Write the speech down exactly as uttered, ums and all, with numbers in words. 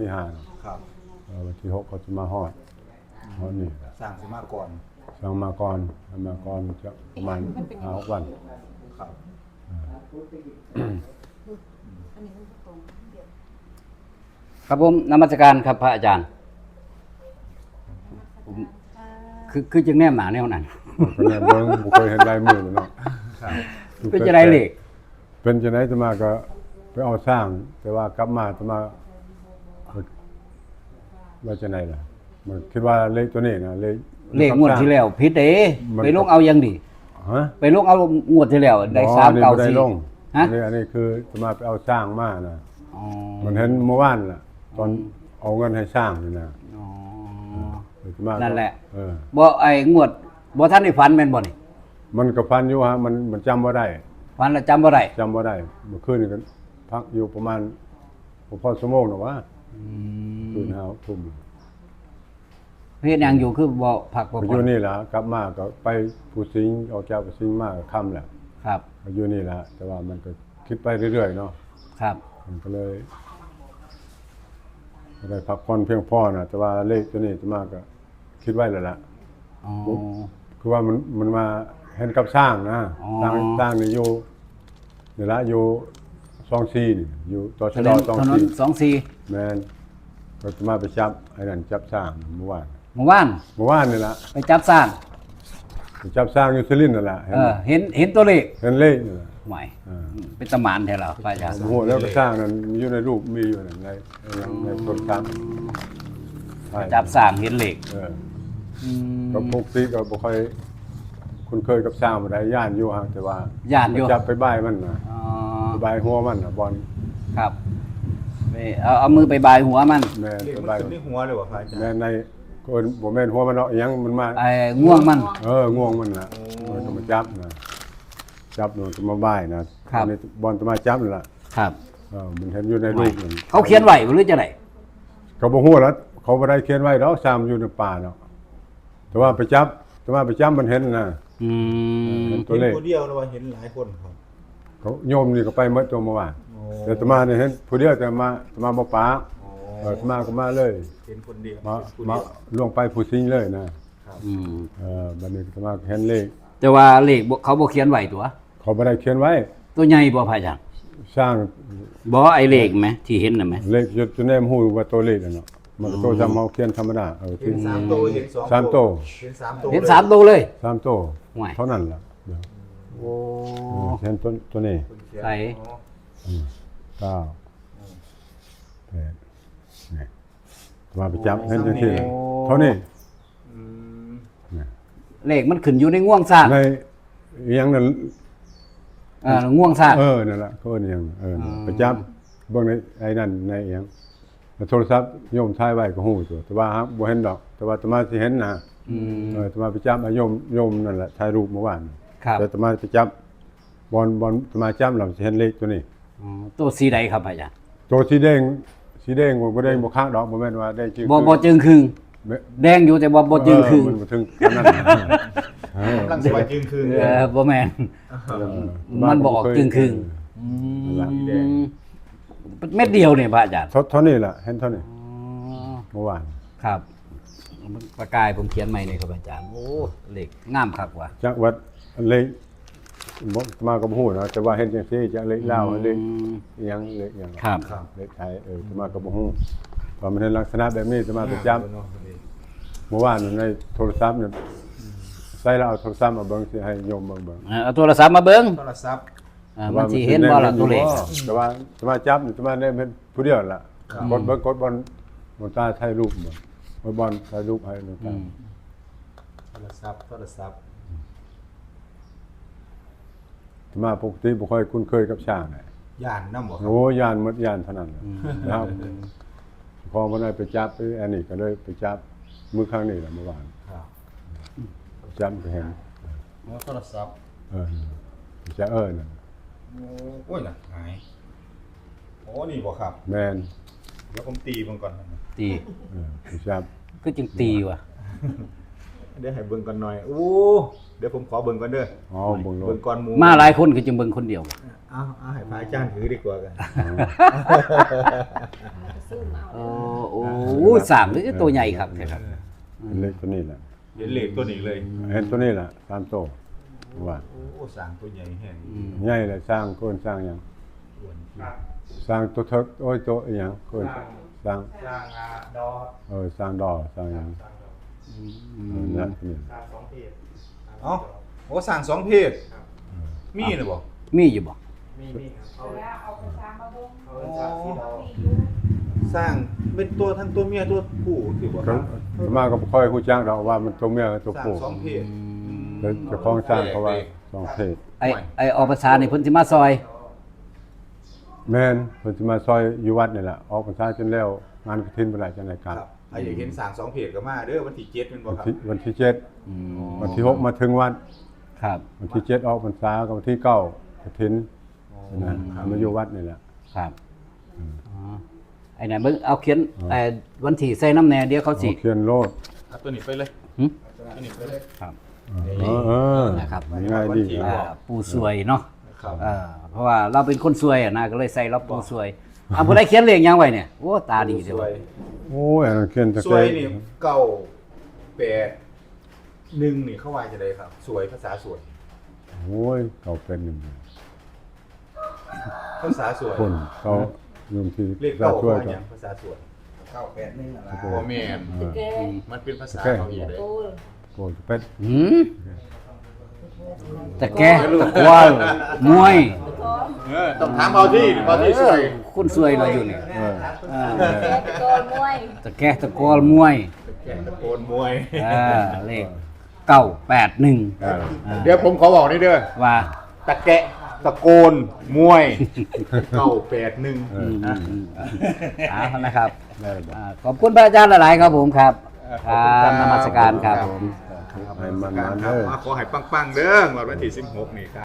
ที่ห้า ครับ เอ่อ วันที่หกเขาจะมาฮอด ฮอดนี่ สร้างสิมาก่อน สร้างมาก่อน มาก่อนจะประมาณห้าหกวัน ครับ ครับผม นมัสการครับพระอาจารย์ ผม คือ คือจังแนมหนาแนวนั้น ก็แนมเบิ่ง บ่เคยเห็นลายมือเนาะ เป็นจังได๋เลข เป็นจังได๋ อาตมาก็ไปเอาช้าง แต่ว่ากลับมา อาตมาว่าจังได๋ล่ะ มันคิดว่าเลขตัวนี้นะ เลข เลขงวดที่แล้วผิดเด้ มัน ไปลงเอาอย่างดี ฮะ ไปลงเอางวดที่แล้วได้ อ๋อ สามเก้า บ่ได้ สี่ ลง ฮะ อันนี้ อันนี้คืออาตมาไปเอาช้างมานะ อ๋อ มันเห็นเมื่อวานล่ะ ตอน อืม เอาเงินให้ช้างนี่นะ อ๋อ อาตมาก็ นั่นแหละ เออ บ่ไอ้งวด บ่ทันได้ฝันแม่นบ่นี่ มันก็ฝันอยู่ฮะ มัน มันจำบ่ได้ ฝันแล้วจำบ่ได้ จำบ่ได้ เมื่อคืนนี่ก็พักอยู่ประมาณ บ่พอชั่วโมงดอกวะ อืม คืนห้าทุ่ม เฮ็ดหยังอยู่คือบ่พักบ่ ไป ผ่ อ อน ยู่นี่ล่ะ กลับมาก็ไปภูสิงห์ ออกจากภูสิงห์มาก็ค่ำแล้ว ครับ ก็อยู่นี่ล่ะ แต่ว่ามันก็คิดไปเรื่อยๆเนาะ ครับ มันก็เลยบ่ได้พักผ่อนเพียงพอนะ แต่ว่าเลขตัวนี้อาตมาก็คิดไว้แล้วล่ะ อ๋อ คือว่ามัน มันมาเห็นกับช้างนะ อ๋อ ช้าง ช้างนี่อยู่ นี่ละ อยู่สองสี่นี่ อยู่ ตชด ถนน สอง ถนน สี่ สองสี่ แม่น ก็อาตมาไปจับ ไอ้นั่นจับช้างเมื่อวาน เมื่อวาน เมื่อวานนี่ละ ไปจับช้าง ไปจับช้างอยู่สุรินทร์นั่นล่ะ เห็น เออ เห็น เห็นตัวเลข เห็นเลขนี่ล่ะ ห่วย อ่า เป็นตาหมานแท้ล่ะพระอาจารย์ โอ้โห แล้วก็ช้างนั้นอยู่ในรูปมีอยู่นั่น ใน ใน ในโทรศัพท์ ไปจับช้างเห็นเลข เออ อืม ก็ปกติก็บ่ค่อยคุ้นเคยกับช้างปานใด ย้านอยู่ฮะ แต่ว่า ย้านอยู่ ไปจับไปบ่ายมันนะ อ๋อ ไปบ่ายหัวมันนะ บอล ครับไปเอา เอามือไปบายหัวมัน แม่น เลข ไป มัน บ่าย ขึ้นในหัวเลยบ่พระอาจารย์ แม่นใน ก็บ่แม่นหัวมันเนาะ อิหยังมันมา ไอ้ง่วงมัน เออ ง่วงมันนะ โอ้ มันก็มาจับนะ จับมันก็มาบ่ายนะ ครับ อันนี้บอลจะมาจับนั่นล่ะ ครับ เออ มันเห็นอยู่ในรูปนั่น เขาเขียนไว้หรือจังได๋ ก็บ่ฮู้ละ เขาบ่ได้เขียนไว้ดอก ช้างอยู่ในป่าเนาะ แต่ว่าไปจับ แต่ว่าไปจับมันเห็นนะ อืม เห็นตัวเลข ห็นผู้เดียวหรือว่าเห็นหลายคนครับ เขาโยมนี่ก็ไปเมื่อตัวเมื่อวาน โอ้ แต่อาตมาเนี่ยเห็นผู้เดียว แต่มา อาตมาบ่ปาก โอ้ เออ อาตมาก็มาเลย เห็นคนเดียว มา เห็นผู้ มา เดียว ลงไปภูสิงห์เลยนะ ครับ อืม เออ บัดนี้อาตมาเห็นเลข แต่ว่าเลขบ่เขาบ่เขียนไว้ตัว เขาบ่ได้เขียนไว้ ตัวใหญ่บ่พระอาจารย์ ช้าง บ่ไอ้เลขไหมที่เห็นน่ะไหม เลขอยู่ตัวแนมฮู้ว่าตัวเลขน่ะเนาะ มันก็ตัวจำเฮาเขียนธรรมดา เออ เห็นสามตัว เห็นสอง สามตัว เห็นสามตัว เห็นสามตัวเลย สามตัว ห่วย เท่านั้นล่ะ โอ้ เออ เห็นตัว ตัวนี้ คนเขียน ใส่ อ๋อ อืม เก้า แปด นี่ ว่าไปจับ โอ้ เห็นจังซี่ สามตัว เท่านี้ อืม นี่ เลขมันขึ้นอยู่ในง่วงช้าง ในอิหยังนั่น เอ่อง่วงช้าง เออ นั่นล่ะ เขาเอิ้นอิหยัง เออ อืม ไปจับ เบิ่งในไอ้นั่น ในอิหยัง โทรศัพท์โยมถ่ายไว้ก็ฮู้อยู่ แต่ว่าหากบ่เห็นดอก แต่ว่าอาตมาสิเห็นนะ อืม เออ อาตมาไปจับ โยม โยมนั่นแหละ ถ่ายรูปเมื่อวาน ครับ แต่อาตมาไปจับ บอล บอลอาตมาจับ แล้วสิเห็นเลขตัวนี้ อ๋อตัวสีใดครับอาจารย์ ตัวสีแดง สีแดง บ่แดงบ่คักดอก บ่แม่นว่าแดงจึง บ่บ่จึงครึ่ง แม่ แดงอยู่แต่ว่าบ่จึงครึ่ง เออ มันบ่ถึงขนาดนั้น เออ กำลังสวยจึงคืน เออบ่แม่น เออ มันบ่ออกจึงครึ่ง เออ อืมเม็ดเดียวเนี่ยพระอาจารย์ เท่า เท่านี้ล่ะ เห็นเท่านี้ อ๋อ เมื่อวาน ครับ ปากกายผมเขียนใหม่เลยครับอาจารย์ โอ้เลขงามคักว่ะ จักวัดเลข บ่ อาตมาก็บ่ฮู้นะ แต่ว่าเห็นจังซี่ จักเลขลาว อืม เลขอิหยัง เลขอิหยัง ครับ เลขไทย เออ อาตมาก็บ่ฮู้ ว่ามันเห็นลักษณะแบบนี้ อาตมาไปจับ เนาะ เมื่อวานในโทรศัพท์เนี่ย ใส่แล้วเอาโทรศัพท์มาเบิ่งสิ ให้โยมเบิ่งเบิ่ง เออเอาโทรศัพท์มาเบิ่ง โทรศัพท์ เออมันสิเห็นบ่ล่ะตัวเลข แต่ว่า อาตมาจับนี่ อาตมาได้เห็นผู้เดียวล่ะ ครับ กดเบิ่ง กดบอล บอลตาถ่ายรูปบ่ กดบอลถ่ายรูปให้หลวงตา อืม โทรศัพท์ โทรศัพท์ อาตมาปกติบ่ค่อยคุ้นเคยกับช้างนะ ย่านนำบ่ครับ โอ้ ย่านหมด ย่านเท่านั้นแหละ อืม นะครับ พอบ่ได้ไปจับ ไอ้อันนี้ก็เลยไปจับ มื้อครั้งนี้แหละ เมื่อวาน ครับ จับก็เห็น แล้วโทรศัพท์ เออ ไปจับ เออ นั่น โอ้ยน่ะหาย โอ้นี่บ่ครับ แม่น เดี๋ยวผมตีมันก่อนนะ ตี เออ ไปจับ คือจึงตีว่ะ เดี๋ยวให้เบิ่งก่อนหน่อย โอ้ เดี๋ยวผมขอเบิ่งก่อนเด้อ อ๋อเบิ่งโลด เบิ่งก่อนหมู่ มาหลายคนก็จึงเบิ่งคนเดียว เอาเอาให้พระอาจารย์ถือดีกว่ากัน ซูมเอา โอ้โอ้สร้างนี่ตัวใหญ่ครับ เห็นเลขตัวนี้แหละ เห็นเลขตัวนี้เลย เห็นตัวนี้แหละสามตัวว่า โอ้สร้างตัวใหญ่แห้ง อืม ใหญ่เลยสร้างโกนสร้างหยัง อ้วน สร้างตัวเถิกโอ้ยตัวอหยังโกนสร้าง สร้างอ่าดอ เออสร้างดอสร้างหยัง สร้างดอ เออนั่นนี่ สร้างสองเพจ เอ้าโอ้สร้างสองเพจ ครับ มีหรือบ่ มีอยู่บ่ มีมีครับเขา แล้วเอาไปสร้างมาเบิ่ง เขาสร้างสีดอ สร้างเป็นตัวทั้งตัวเมียตัวผู้สิบ่ ก็อาตมาก็บ่ค่อยฮู้จักดอกว่ามันตัวเมียกับตัว สร้าง ผู้ สองเพจ แล้วเจ้าของสร้างเขาว่าสองเพจ ไอไอออกพรรษานี่เพิ่นสิมาซอย แม่นเพิ่นสิมาซอยอยู่วัดนี่แหละออกพรรษาจนแล้วงานกฐินบ่ได้จังได๋ค ค รั รั บบ ใครอยากเห็นสร้างสองเพจก็มาเด้อวันที่เจ็ดแม่นบ่ วัน ครับ ที่วันที่เจ็ด อืม วันที่หกมาถึงวัด ครับ วันที่เจ็ดออกพรรษากับวันที่เก้ากฐินนะ ครับ มาอยู่วัดนี่แหละ ครับอ๋อไอ้นั่นเบิ่งเอาเขียน อ๋อ ไอ้วันที่ใส่น้ำแน่เดี๋ยวเขาสิ เอาเขียนโลด เอาตัวนี้ไปเลย หึ ตัวนี้ไปเลย ครับ เออเออ นะครับ ง่ายดี อ่าปู่สวยเนาะ ครับ อ่าเพราะว่าเราเป็นคนสวยอะนะก็เลยใส่เราปู่สวยอ่ะผู้ใดเขียนเลขหยังไว้เนี่ยโอ้ตาดีเด้อ สวย โอ้ยอันนั้นเขียนแต่ สวยนี่เก้าแปดหนึ่งนี่เขาว่าจะไดครับ สวยภาษาสวย โอ้ยเก้าแปดหนึ่ง ภาษาสวย คนเขาอยู่ที่ เลขเก้า ช่วย ว่า กั หยังภาษาสวย เก้าแปดหนึ่งอะไร บ่แม่น เออ มันเป็นภาษาเขาอีกเลย โกนเป็น หืมตะแกตะกวลมวย เออต้องถามเอาที่เอาที่สวย คนสวยเราอยู่นี่ เออ อ่า แกตะโกนมวย ตะแกตะกวลมวย แกตะโกนมวย อ่าเลขเก้าแปดหนึ่ง เออ เดี๋ยวผมขอบอกนี่เด้อ ว่า ตะแกะตะโกนมวยเก้าแปดหนึ่ง เออ อืมอืมอืมเอานะครับ ได้บ่ อ่าขอบคุณพระอาจารย์หลาย ๆ ครับผมครับ ขอบคุณครับ นมัสการครับผม ให้มันๆเด้อ ขอให้ปังๆเด้อวันที่สิบหกนี่ครับ